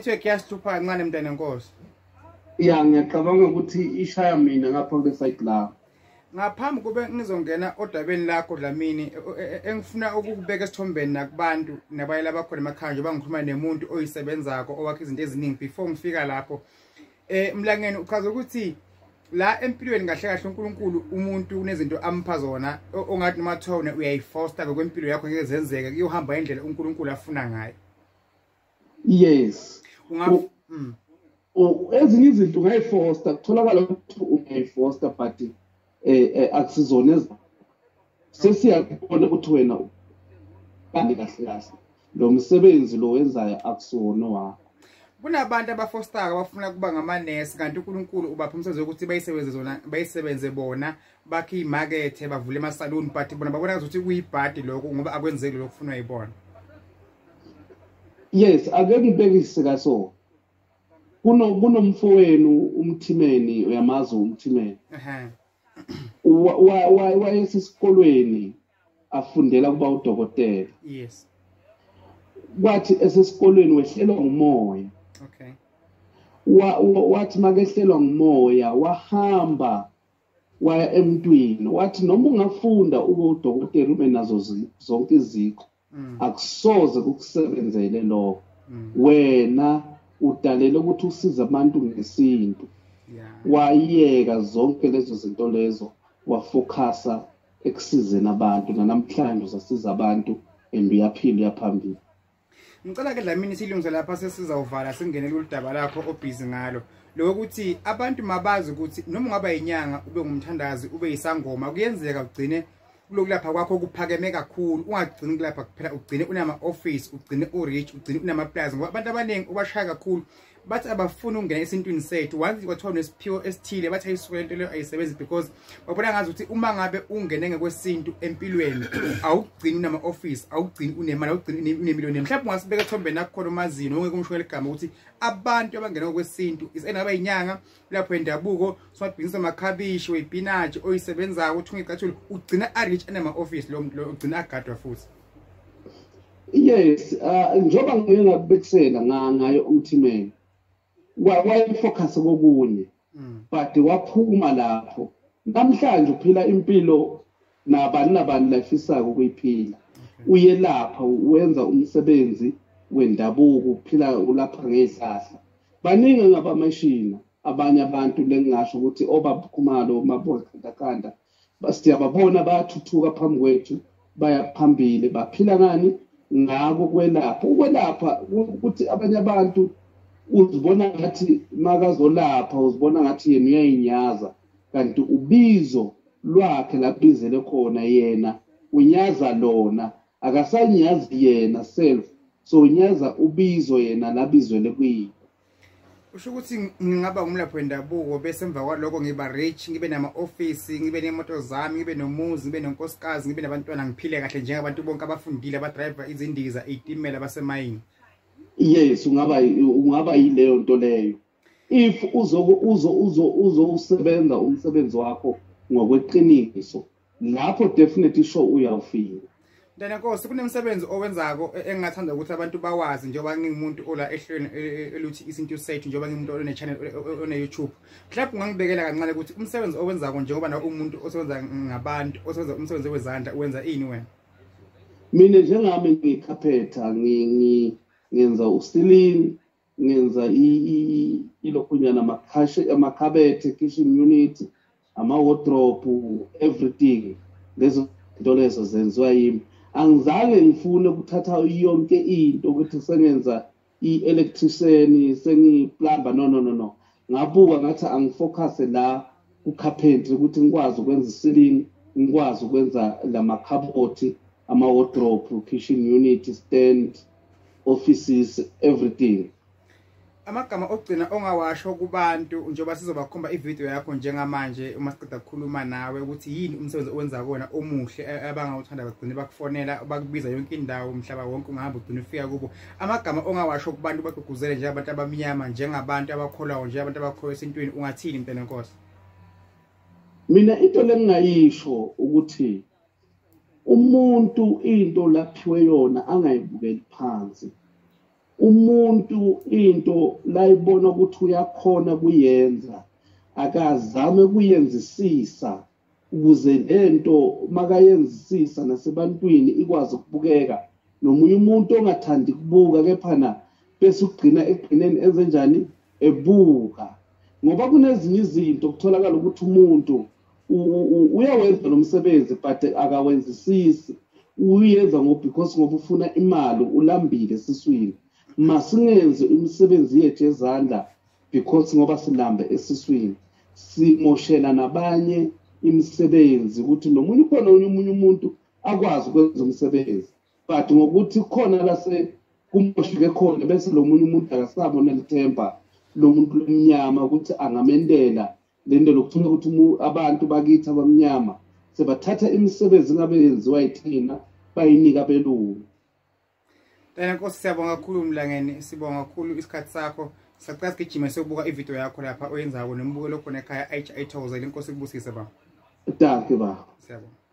Inetwork yasihlupha kancane, mntana Nkosi. Ya, ngiyacabanga ukuthi ishaya mina ngapha kule side la. Ngaphambi kube ngizongena odabeni lakho, Dlamini, engifuna ukukubeka esithombeni nakubantu nabayela abakhona emakhaya, njengoba ngikhuluma nemuntu oyisebenzako, owakha izinto eziningi. Before ngifika lapho, Mlangeni, uchaza ukuthi la empilweni kahle kahle uNkulunkulu umuntu unezinto ampha zona, ongathi noma kuthiwa wena uyayifosta ngokwempilo yakho, ngeke zenzeke, kuyohamba indlela uNkulunkulu afuna ngayo. Yes. Unga Ezinye izinto ungayifosta, kutholakala ukuthi uyayifosta, but akusizona sesiyakubona ukuthi wena kanti kahle kahle lo msebenzi lo wenzayo akusiwona wakho. Kunabantu abafostako abafuna kuba ngamanesi, kanti uNkulunkulu ubapha umsebenzi wokuthi bayisebenze zona, bayisebenze bona, bakhe imakethe, bavule emasaluni, but bona babona ukuthi kuyibhadi lokho ngoba akwenzeki lokho kufunwa yibona. Yes, ake ngibekise kaso. Kunomfowenu uMthimeni, uyamazi uMthimeni? Ehe. Wayesesikolweni afundela kuba udokotela. Kwathi esesikolweni wehlelwa ngumoya. Wathi makehlelwa ngumoya, wahamba waya emntwini, wathi noma ungafunda ube udokotela, ube nazo zonke iziqu, akusoze kukusebenzele lokho. Wena udalele ukuthi usize abantu ngesintu. Wayeka zonke lezo zinto lezo, wafocusa ekusizeni abantu, nanamhlanje usasiza abantu and uyaphila, uyaphambili. Ngicela ke, Dlamini, silungise lapha, sesizawuvala, singenele udaba lakho obhizi ngalo, lokuthi abantu mabazi ukuthi noma ungaba yinyanga, ube ngumthandazi, ube yisangoma, kuyenzeka ugcine kulokulapha kwakho kuphakeme kakhulu, ungagcini kulapha kuphela, ugcine unama-office, ugcine u-rich, ugcine unama-plaza, ngoba abantu abaningi ubashaya kakhulu bathi abafuni ukungena esintwini sethu. Once kwathiwa unesiphiwo esithile, bathi ayisuke lento leyo, ayisebenzi, because babona ngazi ukuthi uma ngabe ungene ngekwesintu empilweni, awugcini unama-office, awugcini unemali, awugcini unemiliyoni. Mhlawumbe ungasibeka ethombeni nakukhona umazini ongeke umshwele igama, ukuthi abantu abangena ngokwesintu is enaba inyanga lapho endabuko, somabhizinisi amakhabishi, weyipinachi, oyisebenzayo, uthunga icathulo, ugcina a-rich, anama-office lo muntu lo, ugcina agadwa futhi. Yes, njengoba ngike ngakubekisela ngayo uMthimeni, wayefocus kokunye, but waphuma lapho, namhlanje uphila impilo nabani nabani lafisayo ukuyiphila. Uyelapha, wenza umsebenzi wendabuko, uphila ulapha ngezihlahla. Baningi ngabamashina abanye abantu lengingasho ukuthi obaba Khumalo, Mabokhandakanda, siyababona bayathuthuka phambi kwethu, baya phambili, baphila ngani? Ngako kwelapha. Ukwelapha ukuthi abanye abantu uzibona ngathi makazolapha, uzibona ngathi yena uyayinyaza, kanti ubizo lwakhe labizele khona, yena unyaza lona, akasanyazi yena self, so unyaza ubizo yena labizwele kuyini. Usho ukuthi ngingaba umlaphi wendabuko, bese emva kwaloko ngiba rich, ngibe nama-office, ngibe nemoto zami, ngibe nomuzi, ngibe nonkosikazi, ngibe nabantwana, ngiphile kahle njengabantu bonke abafundile, abadrayiva izindiza, iy'timela, basemayini? Yes, ungaba yileyo nto leyo if uzo uzo uzo uzowusebenza umsebenzi wakho ngokweqiniso. Lapho definitely sure uyawufika. Mntanenkosi, kunemsebenzi owenzako engingathanda ukuthi abantu bawazi, njengoba ngingumuntu ola ehlelweni eluthi Isintu Sethu, njengoba ngingumuntu one-channel one-YouTube. Mhlawumbe ungangibekela kancane ukuthi umsebenzi owenzako, njengoba na umuntu osebenza ngabantu, osebenza umsebenzi wezandla, wenza ini wena? Mina njengami ngiyikhaphetha, ngenza uceiling, ngenza ilokhunyana, amakhabethe, kitchen unit, ama-wardrobe, everything. Lezo zinto lezo zenziwa yimi. Angizange ngifune ukuthatha yonke into ukuthi sengenza i-electrician, sengiyi-plumber. No, no, no, no, ngabuka ngathi angifocus la ku-carpentry, ukuthi ngikwazi ukwenza i-ceiling, ngikwazi ukwenza lamakhabothi, ama-wardrobe, kitchen unit, stand, offices, everything. Amagama okugcina ongawasho kubantu, njengoba sizobakhomba ividiyo yakho njengamanje uma siqeda ukukhuluma nawe, ukuthi yini umsebenzi owenza kona omuhle abangawuthanda, bagcine bakufonela, bakubiza yonke indawo, umhlaba wonke ungahamba ugcine ufika kubo. Amagama ongawasho kubantu, bagqugquzele njengabantu abamnyama, njengabantu abakholwayo, njengabantu abakholwa esintwini, ungathini, mntanenkosi? Mina into lengingayisho ukuthi umuntu into laphiwe yona angayibukeli phansi. Umuntu into layibona ukuthi uyakhona kuyenza, akazame kuyenzisisa ukuze lento makayenzisisa nasebantwini ikwazi ukubukeka. Nomunye umuntu ongathandi kubuka kephana bese ugcina ekugcineni enze njani, ebuka. Ngoba kunezinye izinto kutholakala ukuthi umuntu uyawenza lo msebenzi but akawenzisisi, uyenza ngoba because ngoba ufuna imali, ulambile esiswini. Masingenze imisebenzi yethu yezandla because ngoba silambe esiswini, simoshela nabanye imisebenzi ukuthi nomunye khona omunye umuntu akwazi ukwenza umsebenzi, but ngokuthi khona lase kumosheke khona bese lo munye umuntu akasabona lithemba lo muntu lomnyama ukuthi angamendela lento lokuthola ukuthi abantu bakithi abamnyama sebathatha imisebenzi ngabe yenziwa yithina bayinika abelungu. Tena Nkosi, siyabonga kakhulu Mlangeni, sibonga kakhulu isikhathi sakho. Sacela sigijime sokubuka ivideo yakho lapha oyenzako nombukelo khona ekhaya ayithokozele. Inkosi ikubusise baba. Dankie baba. Siyabonga.